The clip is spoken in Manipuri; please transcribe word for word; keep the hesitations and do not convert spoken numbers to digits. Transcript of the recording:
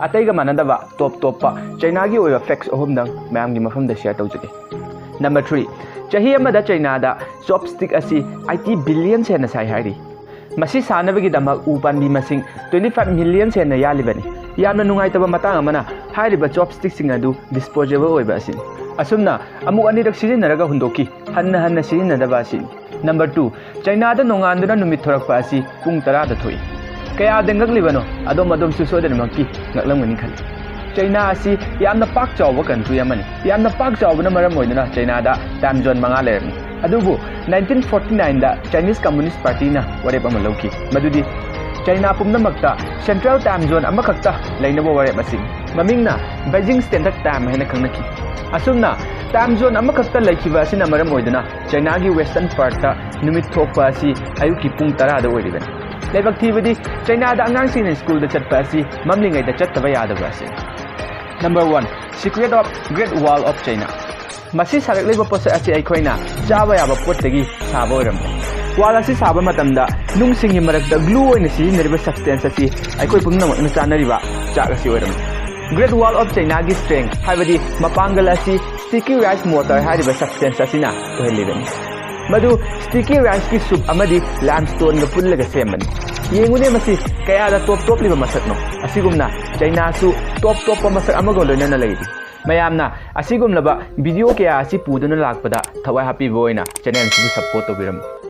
ꯑꯇꯩꯒ ꯃꯥꯟꯅꯗꯕ ꯇꯣꯞ ꯇꯣꯞꯄ ꯆꯩꯅꯥꯒꯤ ꯑꯣꯏꯕ ꯐꯦꯛꯁ ꯑꯍꯨꯝꯗꯪ ꯃꯌꯥꯝꯒꯤ ꯃꯐꯝꯗ ꯁꯤꯌꯔ ꯇꯧꯖꯒꯦ꯫ ꯅꯝꯕꯔ ꯊ꯭ꯔꯤ, ꯆꯍꯤ ꯑꯃꯗ ꯆꯩꯅꯥꯗ ꯆꯣꯞꯁ꯭ꯇꯤꯛ ꯑꯁꯤ ꯑꯩꯠꯇꯤ ꯕꯤꯂꯤꯌꯟꯁ ꯍꯦꯟꯅ ꯁꯥꯏ ꯍꯥꯏꯔꯤ꯫ ꯃꯁꯤ ꯁꯥꯅꯕꯒꯤꯗꯃꯛ ꯎ ꯄꯥꯝꯕꯤ ꯃꯁꯤꯡ ꯇ꯭ꯋꯦꯟꯇꯤ ꯐꯥꯏꯚ ꯃꯤꯂꯤꯌꯟꯁ ꯍꯦꯟꯅ ꯌꯥꯜꯂꯤꯕꯅꯤ꯫ ꯌꯥꯝꯅ ꯅꯨꯡꯉꯥꯏꯇꯕ ꯃꯇꯥꯡ ꯑꯃꯅ, ꯍꯥꯏꯔꯤꯕ ꯆꯣꯞꯁ꯭ꯇꯤꯛꯁꯤꯡ ꯑꯗꯨ ꯗꯤꯁꯄꯣꯖꯦꯕꯜ ꯑꯣꯏꯕ ꯑꯁꯤꯅꯤ꯫ ꯑꯁꯨꯝꯅ ꯑꯃꯨꯛ ꯑꯅꯤꯔꯛ ꯁꯤꯖꯤꯟꯅꯔꯒ ꯍꯨꯟꯗꯣꯛꯈꯤ, ꯍꯟꯅ ꯍꯟꯅ ꯁꯤꯖꯤꯟꯅꯗꯕ ꯑꯁꯤꯅꯤ꯫ ꯅꯝꯕꯔ ꯇꯨ, ꯆꯩꯅꯥꯗ ꯅꯣꯡꯉꯥꯟꯗꯨꯅ ꯅꯨꯃꯤꯠ ꯊꯣꯔꯛꯄ ꯑꯁꯤ ꯄꯨꯡ ꯇꯔꯥꯗ ꯊꯣꯛꯏ꯫ ꯀꯌꯥꯗ ꯉꯛꯂꯤꯕꯅꯣ, ꯑꯗꯣꯝ ꯑꯗꯣꯝꯁꯨ ꯁꯣꯏꯗꯅꯃꯛꯀꯤ ꯉꯛꯂꯝꯒꯅꯤ ꯈꯜꯂꯤ꯫ ꯆꯩꯅꯥ ꯑꯁꯤ ꯌꯥꯝꯅ ꯄꯥꯛ ꯆꯥꯎꯕ ꯀꯟꯇ꯭ꯔꯤ ꯑꯃꯅꯤ꯫ ꯌꯥꯝꯅ ꯄꯥꯛ ꯆꯥꯎꯕꯅ ꯃꯔꯝ ꯑꯣꯏꯗꯨꯅ ꯆꯩꯅꯥꯗ ꯇꯥꯏꯝ ꯖꯣꯟ ꯃꯉꯥ ꯂꯩꯔꯝꯃꯤ꯫ ꯑꯗꯨꯕꯨ ꯅꯥꯏꯟꯇꯤꯟ ꯐꯣꯔꯇꯤ ꯅꯥꯏꯟꯗ ꯆꯥꯏꯅꯤꯁ ꯀꯝꯃꯨꯅꯤꯁ ꯄꯥꯔꯇꯤꯅ ꯋꯥꯔꯦꯞ ꯑꯃ ꯂꯧꯈꯤ, ꯃꯗꯨꯗꯤ ꯆꯩꯅꯥ ꯄꯨꯝꯅꯃꯛꯇ ꯁꯦꯟꯇ꯭ꯔꯦꯜ ꯇꯥꯏꯝ ꯖꯣꯟ ꯑꯃꯈꯛꯇ ꯂꯩꯅꯕ ꯋꯥꯔꯦꯞ ꯑꯁꯤꯅꯤ꯫ ꯃꯃꯤꯡꯅ ꯕꯩꯖꯤꯡ ꯁ꯭ꯇꯦꯟꯗꯔꯗ ꯇꯥꯏꯝ ꯍꯥꯏꯅ ꯈꯪꯅꯈꯤ꯫ ꯑꯁꯨꯝꯅ ꯇꯥꯏꯝ ꯖꯣꯟ ꯑꯃꯈꯛꯇ ꯂꯩꯈꯤꯕ ꯑꯁꯤꯅ ꯃꯔꯝ ꯑꯣꯏꯗꯨꯅ ꯆꯩꯅꯥꯒꯤ ꯋꯦꯁꯇꯔꯟ ꯄꯥꯔꯠꯇ ꯅꯨꯃꯤꯠ ꯊꯣꯛꯄ ꯑꯁꯤ ꯑꯌꯨꯛꯀꯤ ꯄꯨꯡ ꯇꯔꯥꯗ ꯑꯣꯏꯔꯤꯕꯅꯤ꯫ ꯂꯥꯏꯕꯛ ꯊꯤꯕꯗꯤ ꯆꯩꯅꯥꯗ ꯑꯉꯥꯡꯁꯤꯡꯅ ꯁ꯭ꯀꯨꯜꯗ ꯆꯠꯄ ꯑꯁꯤ ꯃꯝꯂꯤꯉꯩꯗ ꯆꯠꯇꯕ ꯌꯥꯗꯕ ꯑꯁꯤꯅꯤ꯫ Number one, Secret of Great Wall of China꯫ ꯃꯁꯤ ꯁꯥꯔꯛꯂꯤꯕ ꯄꯣꯠꯁꯛ ꯑꯁꯤ ꯑꯩꯈꯣꯏꯅ ꯆꯥꯕ ꯌꯥꯕ ꯄꯣꯠꯇꯒꯤ ꯁꯥꯕ ꯑꯣꯏꯔꯝꯂꯦ꯫ ꯋꯥꯜ ꯑꯁꯤ ꯁꯥꯕ ꯃꯇꯝꯗ ꯅꯨꯡꯁꯤꯡꯒꯤ ꯃꯔꯛꯇ ꯒ꯭ꯂꯨ ꯑꯣꯏꯅ ꯁꯤꯖꯤꯟꯅꯔꯤꯕ ꯁꯕꯁꯇꯦꯟꯁ ꯑꯁꯤ ꯑꯩꯈꯣꯏ ꯄꯨꯝꯅꯃꯛꯅ ꯆꯥꯅꯔꯤꯕ ꯆꯥꯛ ꯑꯁꯤ ꯑꯣꯏꯔꯝꯂꯦ꯫ ꯒ꯭ꯔꯦꯠ ꯋꯥꯜ ꯑꯣꯐ ꯆꯩꯅꯥꯒꯤ ꯁ꯭ꯇ꯭ꯔꯦꯡ, ꯍꯥꯏꯕꯗꯤ ꯃꯄꯥꯡꯒꯜ ꯑꯁꯤ ꯁ꯭ꯇꯤꯀꯤ ꯔꯥꯏꯁ ꯃꯣꯔꯇꯔ ꯍꯥꯏꯔꯤꯕ ꯁꯕꯁꯇꯦꯟꯁ ꯑꯁꯤꯅ ꯑꯣꯏꯍꯜꯂꯤꯕꯅꯤ꯫ ꯃꯗꯨ ꯁ꯭ꯇꯤꯀꯤ ꯔꯥꯏꯁꯀꯤ ꯁꯨꯞ ꯑꯃꯗꯤ ꯂꯥꯏꯝꯁ꯭ꯇꯣꯟꯒ ꯄꯨꯜꯂꯒ ꯁꯦꯝꯕꯅꯤ꯫ ꯌꯦꯡꯉꯨꯅꯦ, ꯃꯁꯤ ꯀꯌꯥꯗ ꯇꯣꯞ ꯇꯣꯞꯂꯤꯕ ꯃꯁꯛꯅꯣ! ꯑꯁꯤꯒꯨꯝꯅ ꯆꯩꯅꯥꯁꯨ ꯇꯣꯞ ꯇꯣꯞꯄ ꯃꯁꯛ ꯑꯃꯒ ꯂꯣꯏꯅꯅ ꯂꯩꯔꯤ꯫ ꯃꯌꯥꯝꯅ ꯑꯁꯤꯒꯨꯝꯂꯕ ꯚꯤꯗꯤꯑꯣ ꯀꯌꯥ ꯑꯁꯤ ꯄꯨꯗꯨꯅ ꯂꯥꯛꯄꯗ ꯊꯋꯥꯏ ꯍꯥꯞꯄꯤꯕ ꯑꯣꯏꯅ ꯆꯦꯅꯦꯜ ꯑꯁꯤꯕꯨ ꯁꯞꯄꯣꯔꯠ ꯇꯧꯕꯤꯔꯝꯃꯨ꯫